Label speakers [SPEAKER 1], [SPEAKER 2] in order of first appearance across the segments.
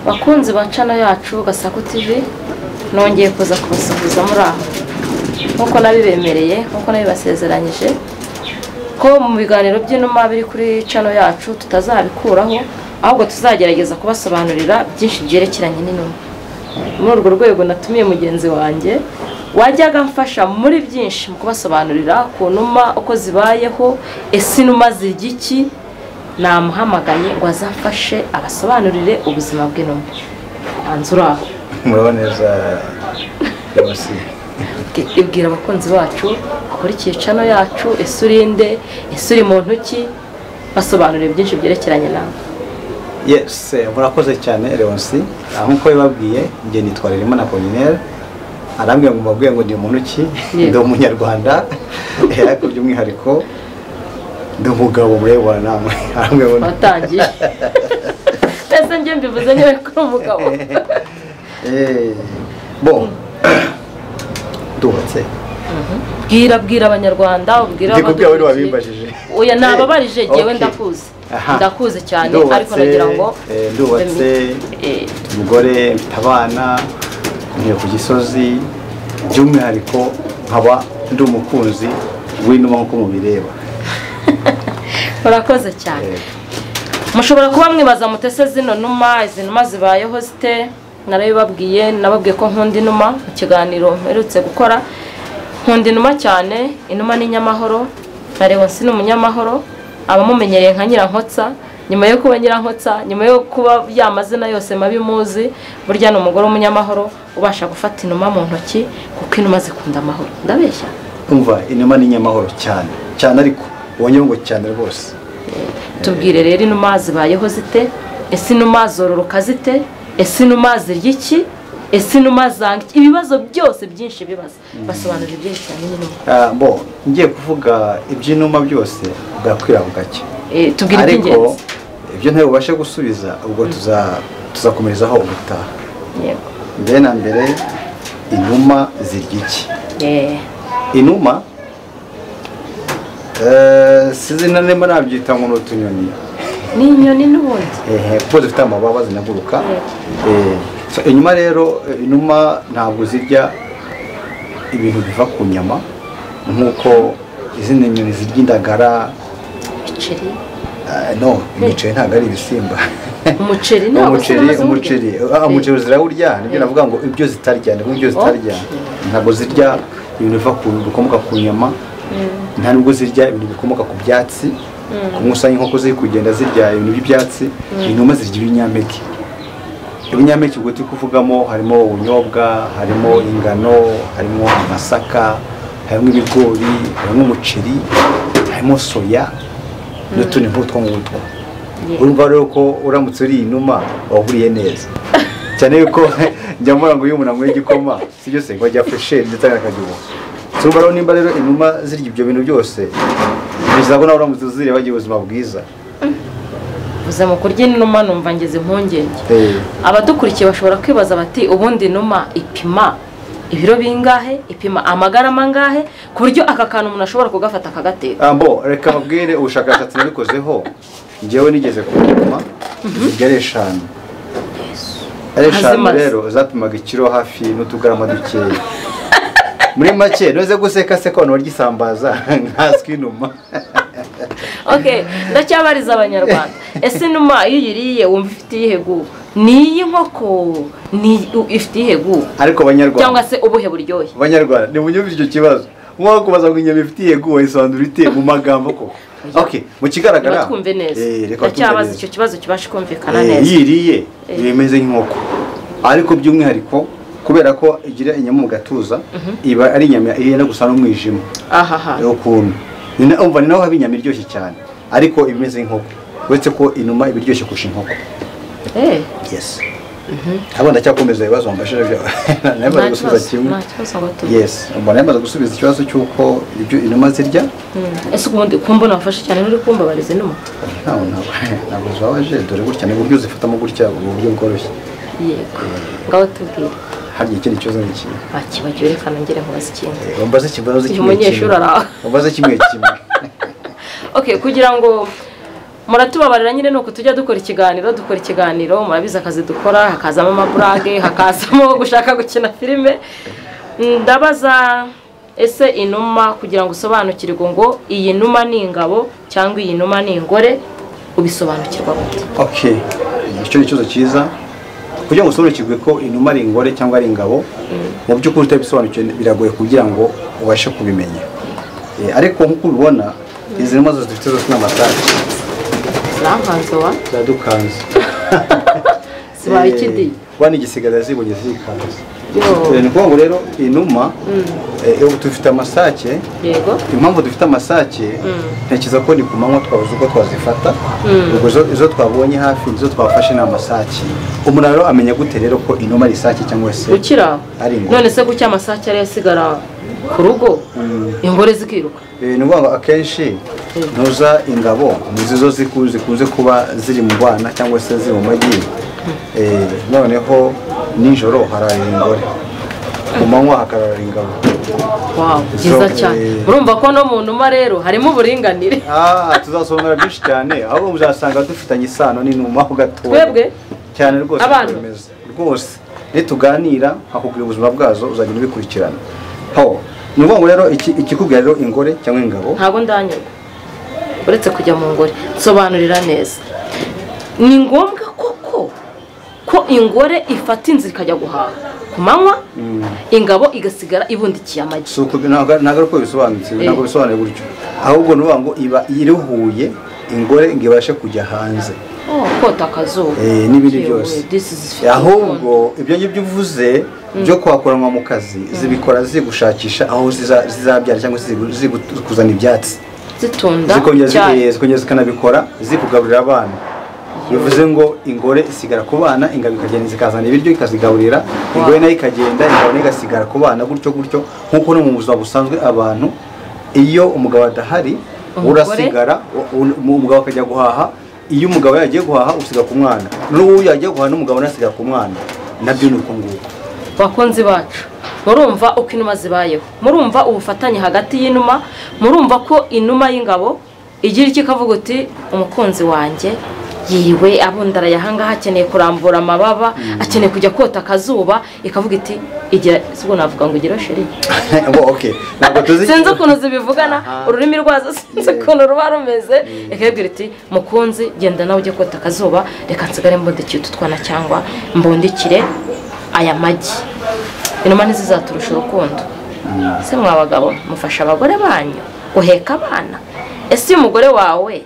[SPEAKER 1] Bakunzi ba channel yacu Gasaku TV, nongeye kuza kubasuhuza muri aho nkuko nabibemereye, nkuko nabibasezeranyije ko mu biganiro by'inuma biri kuri channel yacu tutazabikuraho, ahubwo tuzagerageza kubasobanurira byinshi byerekeranye n'inuma. Muri urwo rwego natumiye mugenzi wanjye wajyaga mfasha muri byinshi mu kubasobanurira ku numa uko zibayeho, ese inuma zirya iki. Namuhamagaye ngo azamfashe abasobanurire ubuzima bw'inuma. Anzura aho
[SPEAKER 2] muraboneza yabasi.
[SPEAKER 1] Ibwira abakunzi bacu bakurikiye channel yacu, ese urinde, ese uri muntu ki, basobanurire byinshi byerekeranye nawe.
[SPEAKER 2] Yes, murakoze cyane Leonce. Nkuko bibabwiye nge nitwa Ririmo na Apollinaire. Arambwiye ngo mbabwiye ngo ndi muntu ki, ndi umunyarwanda, ariko by'umwihariko ndi umugabo murebana namwe. Arambwiye ngo
[SPEAKER 1] watangiye. Ese nge mbivuze nyewe ko umugabo.
[SPEAKER 2] Bon. Ndubatse.
[SPEAKER 1] Bwira abanyarwanda, ubwira
[SPEAKER 2] abadukurikije.
[SPEAKER 1] Oya nababarije jewe ndakuzi. Ndakuze cyane ariko nagira ngo
[SPEAKER 2] ndubatse umugore, mfite abana, ngiye ku Gisozi, by'umwihariko nkaba ndi umukunzi w'inuma nkuko mubireba.
[SPEAKER 1] Murakoze cyane. Mushobora kuba mwibaza mutese zino numa, izi numa zibayeho zite? Narabibabwiye, nababwiye ko nkunda inuma mu kiganiro mperutse gukora. Nkunda inuma cyane, inuma ni inyamahoro, na Leonce ni umunyamahoro, abamumenyereye nka Nyirankotsa. Nyuma yo kuba Nyirankotsa, nyuma yo kuba ya mazina yose mabi muzi, burya ni umugore w'umunyamahoro ubasha gufata inuma mu ntoki kuko inuma zikunda amahoro. Ndabeshya?
[SPEAKER 2] Umva, inuma ni inyamahoro cyane cyane, ariko wonye ngo cyane rwose.
[SPEAKER 1] Tubwire rero inuma zibayeho zite, ese inuma zororoka zite, ese inuma zirya iki, ese inuma zanga iki? Ibibazo byose byinshi bibaza basobanurira ibyerekeranye n'inuma.
[SPEAKER 2] Bo ngiye kuvuga iby'inuma byose bwakwira bugake.
[SPEAKER 1] Tubwire iby'ingenzi.
[SPEAKER 2] Ibyo ntawe ubashe gusubiza ubwo tuzakomerezaho ubutaha.
[SPEAKER 1] Yego.
[SPEAKER 2] Mbere na mbere inuma zirya iki? Inuma sizi na nemba nabyita ngo n'utunyoni.
[SPEAKER 1] Ni inyoni n'ubundi.
[SPEAKER 2] Kuko zifite amababa zinaguruka. So inyuma rero inuma ntabwo zirya ibintu biva ku nyama nkuko izindi nyoni zirya indagara,
[SPEAKER 1] imiceri.
[SPEAKER 2] No, imiceri ntabwo ari ibisimba.
[SPEAKER 1] Umuceri ntabwo
[SPEAKER 2] umuceri zirawurya, nibyo navuga ngo ibyo zitarya, nibyo ibyo zitarya. Ntabwo zirya ibintu biva ku bikomoka ku nyama. Nta nubwo zirya ibintu bikomoka ku byatsi. Ku inkoko ziri kugenda zirya ibintu by'ibyatsi, inuma zirya ibinyampeke. Ibinyampeke ubwo turi kuvugamo harimo ubunyobwa, harimo ingano, harimo amasaka, harimo ibigori, harimo umuceri, harimo soya n'utundi nk'utwo ngutwo. Urumva rero ko uramutse uriye inuma wahuriye neza. Cyane yuko njya mbona ngo iyo umuntu anyweye igikoma sibyo se ngo ajya fresheri ndetse akajya. Urumva rero nimba rero inuma zirya ibyo bintu byose, bizabona uramutse uziriye bagira ubuzima bwiza.
[SPEAKER 1] Uza mu kurya inuma numva ngeze impungenge. Abadukurikiye bashobora kwibaza bati ubundi inuma ipima ibiro bingahe, ipima amagarama angahe, ku buryo aka kantu umuntu ashobora kugafata akagateka?
[SPEAKER 2] Bo reka babwire ubushakashatsi nabikozeho. Njyewe nigeze kupima zigera 5. Ari 5 rero zapimaga ikiro hafi n'utugarama dukeya. Muri make noze guseka se ko abantu baryisambaza nkaswe inuma.
[SPEAKER 1] Okay, ndacyabariza abanyarwanda. Ese inuma iyo uyiriye wumva ifite iyihe gubu? Ni iy'inkoko, ni ifite iyihe gubu?
[SPEAKER 2] Ariko abanyarwanda
[SPEAKER 1] cyangwa se ubuhe buryohe?
[SPEAKER 2] Abanyarwanda ni munyumve icyo kibazo. Nko kubaza ngo inyama ifite iyihe gubu wayisobanura ite mu magambo koko? Okay, mu kigaragara
[SPEAKER 1] twumve neza. Ndacyabaza icyo kibazo kibashe kumvikana neza.
[SPEAKER 2] Yiriye bimeze nk'inkoko. Ariko by'umwihariko kubera ko igira inyama mu gatuza, iba ari inyama yenda gusa n'umwijima.
[SPEAKER 1] Ahaha.
[SPEAKER 2] Ukuntu. Umva ni naho haba inyama iryoshye cyane, ariko ibimeze nk'inkoko. Uretse ko inuma iba iryoshye kurusha inkoko. Yes. Abo ndacyakomeza ibibazo mbashije byo. Namaze gusubiza kimwe. Yes, mbona namaze gusubiza ikibazo cy'uko ibyo inuma zirya.
[SPEAKER 1] Ese ubundi kumbona wafashe cyane uri kumbabariza inuma?
[SPEAKER 2] Ntabwo zabaje dore gutya ni uburyo zifatamo gutya uburyo bworoshye.
[SPEAKER 1] Yego. Ngaho tubwire.
[SPEAKER 2] Hari ikindi kibazo n'iki?
[SPEAKER 1] Bakibagiwe reka nongere nkubaze ikindi.
[SPEAKER 2] Wambaze ikibazo kimwe.
[SPEAKER 1] Umunyeshuri araho.
[SPEAKER 2] Wambaze kimwe kimwe.
[SPEAKER 1] Okay, kugira ngo Muratubabarira nyine nuko tujya dukora ikiganiro, murabizi akazi dukora, hakazamo amaburage, hakazamo gushaka gukina filime. Ndabaza ese inuma kugira ngo usobanukirwe ngo iyi numa ni ingabo cyangwa iyi numa ni ingore, ubisobanukirwa gute?
[SPEAKER 2] Okay, icyo ni ikibazo cyiza. Kugira ngo usobanukirwe ko inuma ari ingore cyangwa ari ingabo, mu by'ukuri utabisobanukiwe biragoye kugira ngo ubashe kubimenya. Ariko nk'uko ubibona izi numa zose dufite zose ni amasake.
[SPEAKER 1] Zarankanze wa?
[SPEAKER 2] Ziradukanze.
[SPEAKER 1] Zibaye ikidi?
[SPEAKER 2] Wa ni igisigaza zibonye zikanze. Ni ukuvuga ngo rero inuma dufite amasake.
[SPEAKER 1] Yego.
[SPEAKER 2] Impamvu dufite amasake ntekereza ko ni ku manywa twabuze uko twazifata. Ubwo izo twabonye hafi izo twafashe ni amasake. Umuntu rero amenya gute rero ko inuma ari isake cyangwa se
[SPEAKER 1] ukira
[SPEAKER 2] ari ingore?
[SPEAKER 1] None se kuki amasake ari asigara ku rugo ingore zikiruka?
[SPEAKER 2] Ni ukuvuga ngo akenshi ntuza ingabo nizo zikunze kuba ziri mu bana cyangwa se ziri mu magi. Noneho nijoro harara ingore, ku manywa hakarara ingabo.
[SPEAKER 1] Wow, byiza cyane. Urumva ko no mu numa rero harimo uburinganire.
[SPEAKER 2] Tuzasobanura byinshi cyane, ahubwo muzasanga dufitanye isano n'inuma ho gatoya.
[SPEAKER 1] Twebwe
[SPEAKER 2] cyane rwose bimeze rwose. Nituganira hakubwira ubuzima bwazo uzagenda ubikurikirana. Ho, ni ukuvuga ngo rero ikikubwira rero ingore cyangwa ingabo.
[SPEAKER 1] Ntabwo ndanyurwa uretse kujya mu ngore. Nsobanurira neza. Ni ngombwa koko ko ingore ifata inzira ikajya guhaha ku manywa, ingabo igasigara ibundikiye amagi?
[SPEAKER 2] Ntabwo ari uko bisobanutse, ntabwo bisobanuye gutyo. Ahubwo ni ukuvuga ngo iba iruhuye ingore ngo ibashe kujya hanze.
[SPEAKER 1] Kota akazuba
[SPEAKER 2] n'ibindi byose. Ahubwo ibyo ngibyo uvuze byo kwakoranwa mu kazi zibikora zigushakisha aho zizabyara cyangwa zikuzana ibyatsi
[SPEAKER 1] zitunda
[SPEAKER 2] zikongera zikanabikora zikugaburira abana. Bivuze ngo ingore isigara ku bana, ingabo ikagenda zikazana ibiryo ikazigaburira, ingore nayo ikagenda, ingabo nayo igasigara ku bana gutyo gutyo. Nk'uko no mu buzima busanzwe abantu iyo umugabo adahari urasigara, umugabo akajya guhaha. Iyo umugabo yagiye guhaha usiga ku mwana, n'uwo yagiye guhaha n'umugabo nasiga ku mwana, nabyo ni uko nguko.
[SPEAKER 1] Bakunzi bacu, murumva uko inuma zibayeho, murumva ubufatanye hagati y'inuma, murumva ko inuma y'ingabo igira iki ikavuga uti umukunzi wanjye yiwe abundaraye ahangaha akeneye kurambura amababa, akeneye kujya kota akazuba, ikavuga iti igira sibwo navuga ngo igira sheri.
[SPEAKER 2] Okay, ntabwo tuzi
[SPEAKER 1] sinzi ukuntu zibivugana ururimi rwazo, sinzi ukuntu ruba rumeze. Ikabwira iti mukunzi genda nawe ujye kota akazuba, reka nsigare mbundikiye utu twana cyangwa mbundikire aya magi. Inuma ntizizaturusha urukundo. Se mwa bagabo mufasha abagore banyu guheka abana? Ese uyu mugore wawe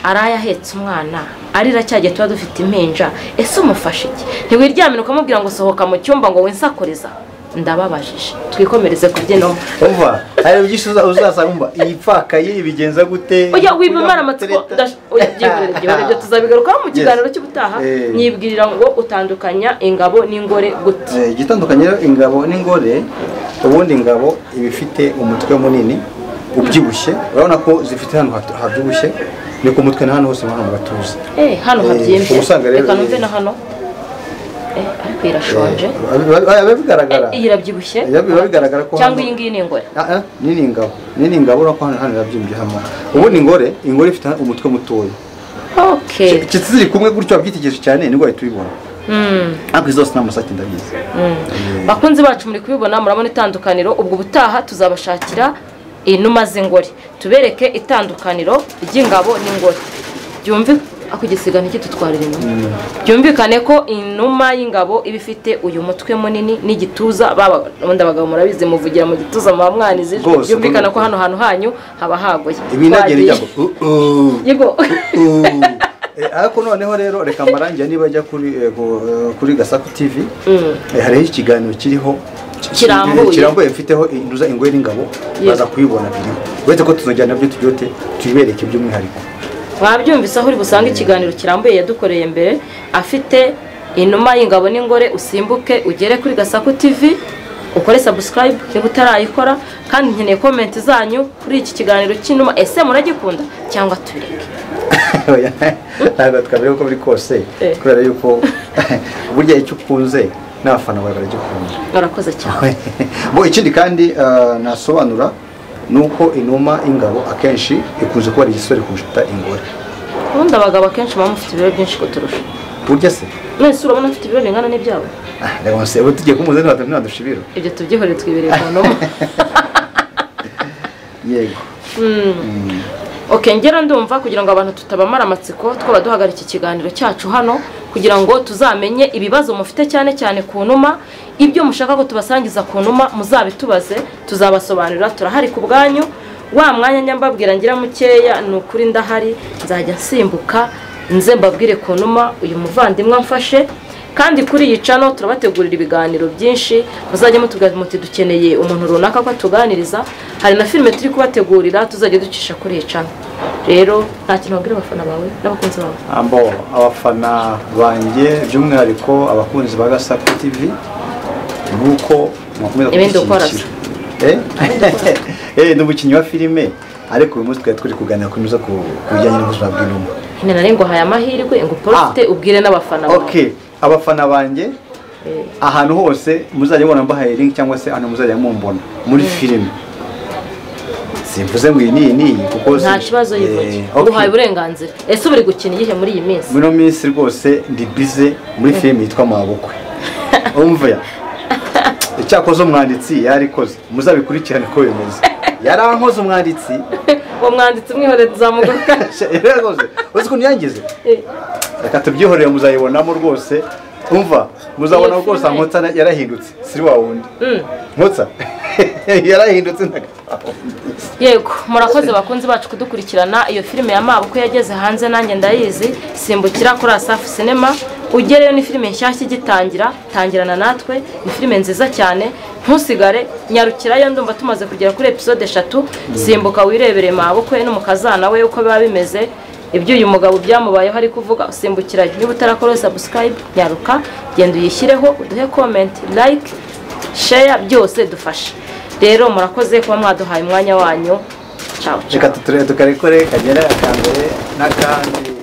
[SPEAKER 1] araye ahetse umwana arira cyagiye tuba dufite impinja, ese umufashe iki? Ntiwiryamira ukamubwira ngo sohoka mu cyumba ngo winsakuriza? Ndababajije. Twikomereze ku by'inuma.
[SPEAKER 2] Umva hari byinshi uzasanga umva iyipfakaye ibigenza gute?
[SPEAKER 1] Oya wibimara amatsiko, oya byihorere ibyo tuzabigarukaho mu kiganiro cy'ubutaha. Nyibwirira ngo utandukanya ingabo n'ingore gute?
[SPEAKER 2] Igitandukanye rero ingabo n'ingore, ubundi ingabo iba ifite umutwe munini ubyibushye, urabona ko zifite hano habyibushye, ni ku mutwe na hano hose hano mu gatuza.
[SPEAKER 1] Hano habyimbye. Reka numve na hano. Ariko irashonje.
[SPEAKER 2] Biba bigaragara.
[SPEAKER 1] Iyi irabyibushye.
[SPEAKER 2] Biba bigaragara ko
[SPEAKER 1] cyangwa iyi ngiyi ni ingore.
[SPEAKER 2] Ni ingabo. Ni ingabo urabona ko hano irabyimbye hano. Ubundi ingore ifite umutwe mutoya.
[SPEAKER 1] Okay.
[SPEAKER 2] Ziri kumwe gutyo wabyitegereje cyane nibwo wahita ubibona. Ariko izo zose ni amasake ndabizi.
[SPEAKER 1] Bakunzi bacu muri kubibona, murabona itandukaniro. Ubwo ubutaha tuzabashakira inuma z'ingore tubereke itandukaniro ry'ingabo n'ingore. Byumve akugisiga ntikitutwarira inyuma. Byumvikane ko inuma y'ingabo iba ifite uyu mutwe munini n'igituza. Baba ubundi abagabo murabizi muvugira mu gituza muba mwanize ijwi. Byumvikana ko hano hantu hanyu haba hagoye.
[SPEAKER 2] Ibi nagera ijambo yego. Ariko noneho rero reka mbarangira niba ajya kuri Gasaku TV, hariho ikiganiro kiriho kirambuye mfiteho induza ingore n'ingabo, baza kuyibona biriho. Uretse ko tuzongera nabyo tujyote tubibereke by'umwihariko.
[SPEAKER 1] Wabyumvise aho uri busange ikiganiro kirambuye yadukoreye mbere afite inuma y'ingabo n'ingore. Usimbuke ugere kuri Gasaku TV ukore subscribe niba utarayikora, kandi nkeneye comment zanyu kuri iki kiganiro cy'inuma. Ese muragikunda cyangwa tubireke?
[SPEAKER 2] Ntabwo twabireka uko biri kose, kubera yuko burya icyo ukunze n'abafana bawe baragikunda.
[SPEAKER 1] Barakoze cyane.
[SPEAKER 2] Bo ikindi kandi nasobanura nuko inuma ingabo akenshi ikunze kuba ari igisore kurusha ingore.
[SPEAKER 1] Ubundi abagabo akenshi baba mufite ibiro byinshi kuturusha.
[SPEAKER 2] Burya se
[SPEAKER 1] none urabona mfite ibiro bingana n'ibyawe?
[SPEAKER 2] Leonce, ubu tugiye kumuza ntibadusha ibiro.
[SPEAKER 1] Ibyo tubyihorere twibereye mu numa.
[SPEAKER 2] Yego.
[SPEAKER 1] Okay, ngera ndumva kugira ngo abantu tutabamara amatsiko twaba duhagarika ikiganiro cyacu hano kugira ngo tuzamenye ibibazo mufite cyane cyane ku numa, ibyo mushaka ko tubasangiza ku numa muzabitubaze, tuzabasobanurira, turahari ku bwanyu. Wa mwanya nyambabwira ngira mukeya ni ukuri ndahari, nzajya nsimbuka nze mbabwire ku numa uyu muvandimwe amfashe. Kandi kuri iyi channel turabategurira ibiganiro byinshi, muzajye mutubwira muti dukeneye umuntu runaka ko atuganiriza. Hari na filime turi kubategurira tuzajya ducisha kuri iyi channel. Rero nta kintu wabwira abafana bawe n'abakunzi bawe?
[SPEAKER 2] Ambo abafana banjye by'umwihariko abakunzi ba Gasaku TV nuko mwakomeza kudushyigikira. Ndi umukinnyi wa filime ariko uyu munsi twari turi kuganira ku biza ku bijyanye n'ubuzima bw'inuma.
[SPEAKER 1] Nyine nari nguhaye amahirwe ngo profite ubwire n'abafana bawe.
[SPEAKER 2] Okay, abafana banjye ahantu hose muzajya mubona mbahaye link cyangwa se ahantu muzajya mumbona muri filime. Simvuze ngo iyi ni kuko
[SPEAKER 1] nta kibazo yivuge. Uhaye uburenganzira. Ese uri gukina iyihe muri iyi minsi?
[SPEAKER 2] Muri minsi rwose ndi busy muri filime yitwa Mabukwe. Umva ya. Icyakoze umwanditsi yarikoze, muzabikurikirane ko bimeze. Yarankoze umwanditsi.
[SPEAKER 1] Uwo mwanditsi umwihorere tuzamugaruka.
[SPEAKER 2] Yarakoze. Uzi ukuntu yangize? Reka tubyihorere muzayibonamo rwose. Umva muzabona rwose Nkotsa yarahindutse, siri wa wundi. Nkotsa yarahindutse.
[SPEAKER 1] Yego, murakoze bakunzi bacu kudukurikirana. Iyo filime ya Mabukwe yageze hanze nanjye ndayizi, simbukira kuri Asafu Cinema ugereyo. Ni filime nshyashya igitangira, tangirana natwe, ni filime nziza cyane, ntusigare, nyarukirayo. Ndumva tumaze kugera kuri episode 3. Simbuka wirebere Mabukwe n'umukazana we uko biba bimeze, ibyo uyu mugabo byamubayeho ari kuvuga. Usimbukirayo, niba utarakora subscribe nyaruka genda uyishyireho, uduhe comment, like, share, byose dufashe. Rero murakoze kuba mwaduhaye umwanya wanyu. Ciao.
[SPEAKER 2] Reka tukarekore kagera akambere n'akandi.